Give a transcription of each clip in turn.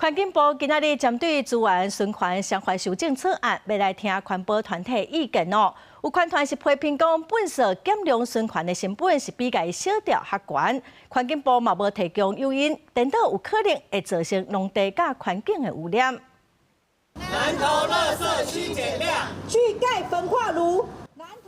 環境部今仔日針對資源循環相關修正草案，欲來聽環保團體意見哦。有環團是批評講，糞埽減量循環的成本是比共燒掉較懸。環境部嘛無提供誘因，顛倒有可能會造成農地佮環境的污染。南投垃圾須減量，拒蓋焚化爐。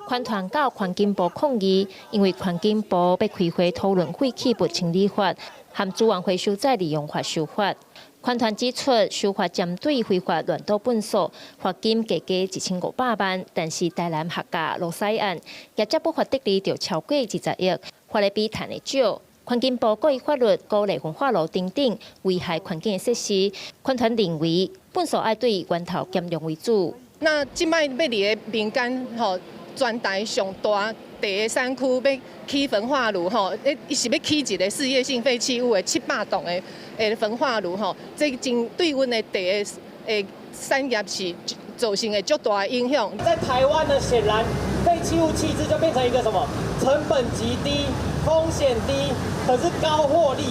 環團到環境部抗議，因為環境部欲開會討論廢棄物清理法和資源回收再利用法修法。環團指出，修法針對非法亂倒糞埽，罰金加加1500萬，但是台南客家羅西案業者不法得利就超過20億，罰得比趁的少。環境部故意法律鼓勵焚化爐等等危害環境的設施，環團認為糞埽愛對源頭減量為主。那這擺欲佇个民間吼，全台上大第一個產區欲起焚化爐吼，伊是欲起一个事業性廢棄物的700棟的焚化爐吼，這真對阮的地的產業是造成的足大的影響。在台灣呢，顯然廢棄物棄置就變成一個什麼成本極低、風險低，可是高獲利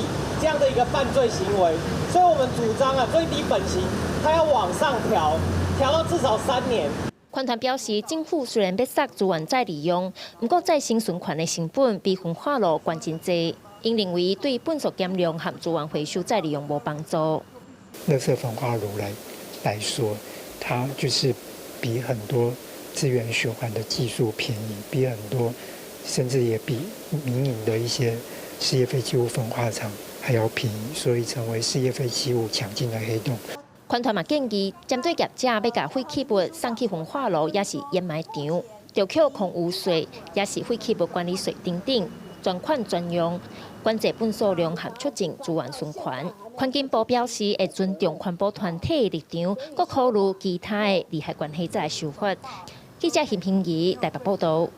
這樣的一個犯罪行為。所以我們主張啊，最低本刑它要往上調，調到至少3年。環團表示，政府雖然欲殺資源再利用，毋過再生循環的成本比焚化爐懸真濟。𪜶認為對糞埽減量和資源回收再利用無幫助。垃圾焚化爐來說，它就是比很多資源循環的技術便宜，比很多甚至也比民營的一些事業廢棄物焚化廠還要便宜，所以成為事業廢棄物搶進的黑洞。環團嘛建議，針對業者欲共廢棄物送去焚化爐，抑是掩埋場，著扣空污稅，抑是廢棄物管理稅等等，專款專用，管制糞埽量和促進資源循環。環境部表示會尊重環保團體的立場，閣考慮其他的利害關係再來修法。記者陳平儀台北報道。